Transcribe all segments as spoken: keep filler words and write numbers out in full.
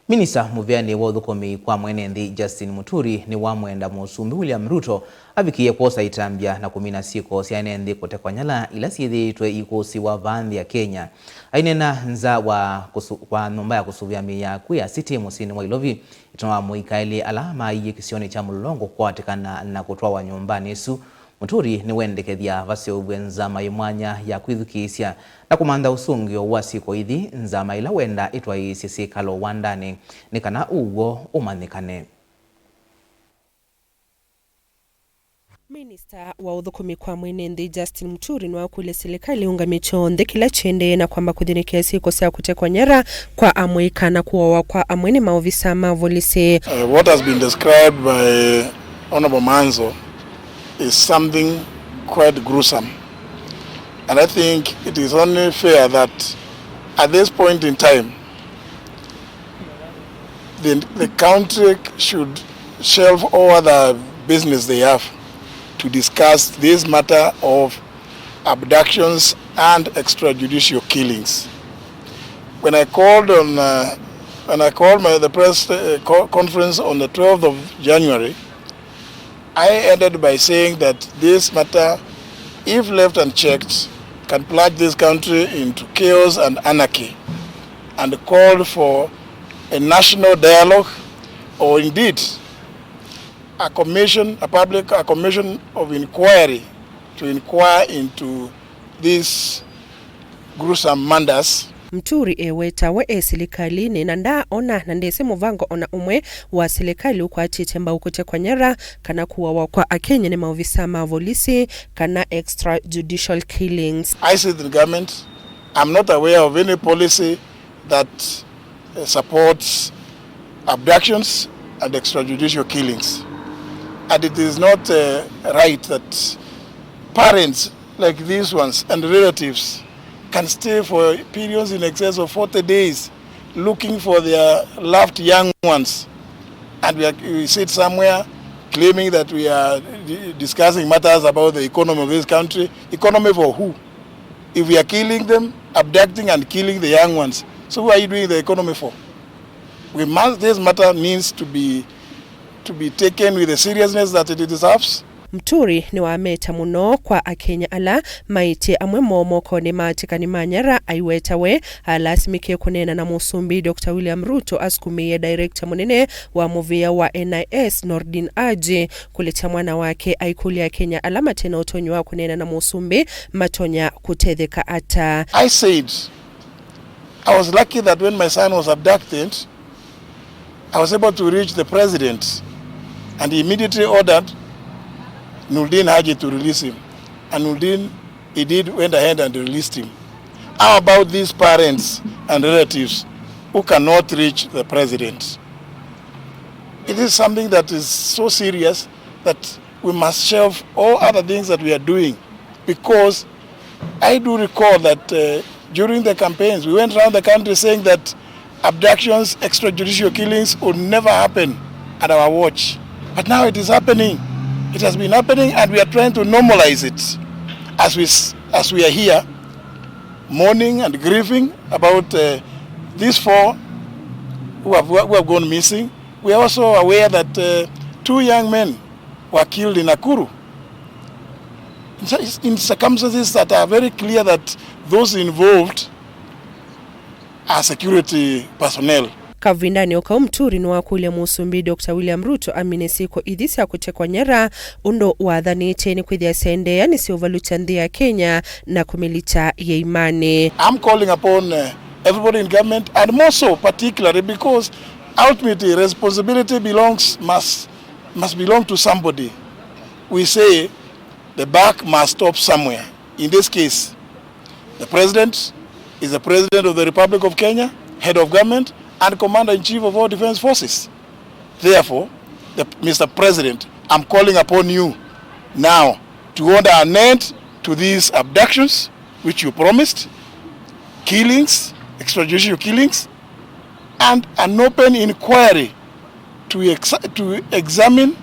Minista mũvĩanĩ wa ũthũkũmi kwa mwene nthĩ Justin Muturi nĩwamwenda Mũsumbĩ William Ruto avikĩe kwosa itambya na kũmina syĩko sya ene nthĩ kũtekwa nyala ila syĩthĩĩtwe ikũsĩwa vaa nthĩ ya Kenya. Aineena nza wa kũsu-, wa nyũmba ya kũsũvĩa mĩĩ ya akw'ũ ya City mũsyĩnĩ wa Ilovi, ĩtina wa amũika elĩ ala maaie kĩsionĩ kya Mũlolongo kũkwatĩkana na kũtwawa nyũmbanĩ ĩsu, Muturi nĩwendekethya vaseũvw'e nzama yĩ mwanya ya kwĩthukĩĩsya na kũmantha ũsũngĩo wa syĩko ithi, nzama ĩla wenda ĩtwaĩĩsye syĩkalo wandanĩ nĩ kana ũw'o ũmanyĩkane. Minista wa ũthũkũmi kwa mwene nthĩ Justin Muturi nĩwakũlya silikalĩ ĩũngamye kyonthe kĩla kĩendee na kwamba kũthĩnĩkĩa syĩko sya kũtekwa nyara kwa amũika na kũawa kwa amwe nĩ maovisa ma volisi. Uh, what has been described by Honorable Manzo is something quite gruesome. And I think it is only fair that at this point in time, the, the country should shelve all other business they have to discuss this matter of abductions and extrajudicial killings. When I called on, uh, when I called my, the press, uh, co-, conference on the twelfth of January, I ended by saying that this matter, if left unchecked, can plunge this country into chaos and anarchy, and called for a national dialogue, or indeed a commission, a public, a commission of inquiry to inquire into these gruesome murders. Muturi ewetawe e silikalĩnĩ na ndaaona na ndesĩ mũvango ona ũmwe wa silikalĩ ũkwatĩte mbau kũtekwa nyara kana kũawa kwa Akenya nĩ maovisa ma volisi kana extrajudicial killings. I sit in government. I'm not aware of any policy that, uh, supports abductions and extrajudicial killings. And it is not, uh, right that parents like these ones and relatives can stay for periods in excess of forty days looking for their loved young ones. And we are, we sit somewhere claiming that we are di-, discussing matters about the economy of this country. Economy for who? If we are killing them, abducting and killing the young ones, so who are you doing the economy for? We must, this matter needs to be, to be taken with the seriousness that it deserves. Muturi nĩwameta mũno kwa Akenya ala maĩtye amwe moo mokonĩ ma atĩkani ma nyara aiweta we alasimĩkie kũneena na Mũsumbĩ Doctor William Ruto asukumĩie director mũnene wa mũvĩa wa N I S Noordin Haji kũlĩtya mwana wake aikũlya Akenya ala mate na ũtonyi wa kũneena na Mũsumbĩ matonya kũtetheka ata. I said, I was lucky that when my son was abducted, I was able to reach the president, and he immediately ordered Noordin Haji to release him. And Noordin, he did, went ahead and released him. How about these parents and relatives who cannot reach the president? It is something that is so serious that we must shelve all other things that we are doing, because I do recall that, uh, during the campaigns, we went around the country saying that abductions, extrajudicial killings will never happen at our watch. But now it is happening. It has been happening, and we are trying to normalize it as we s-, as we are here mourning and grieving about, uh, these four who have, who have gone missing. We are also aware that, uh, two young men were killed in Nakuru in cir-, in circumstances that are very clear that those involved are security personnel. Kavindanĩ o kau, Muturi nĩwakũlya Mũsumbĩ Doctor William Ruto amine syĩko ithi sya kũtekwa nyara ũndũ wathanĩte nĩ kwĩthĩa syaendeea nĩsyũvalũkya nthĩ ya Kenya na kũmĩlikya yĩimanĩ. I'm calling upon, uh, everybody in government, and more so particularly because ultimately responsibility belongs, must, must belong to somebody. We say the buck must stop somewhere. In this case, the president is the president of the Republic of Kenya, head of government, and commander-in-chief of all defense forces. Therefore, the, Mister President, I'm calling upon you now to order an end to these abductions, which you promised, killings, extrajudicial killings, and an open inquiry to ex-, to examine,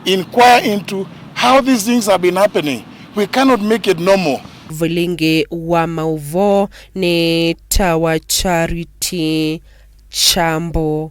inquire into how these things have been happening. We cannot make it normal. Vilingi wa maũvoo nĩ ta wa Charity Chambo.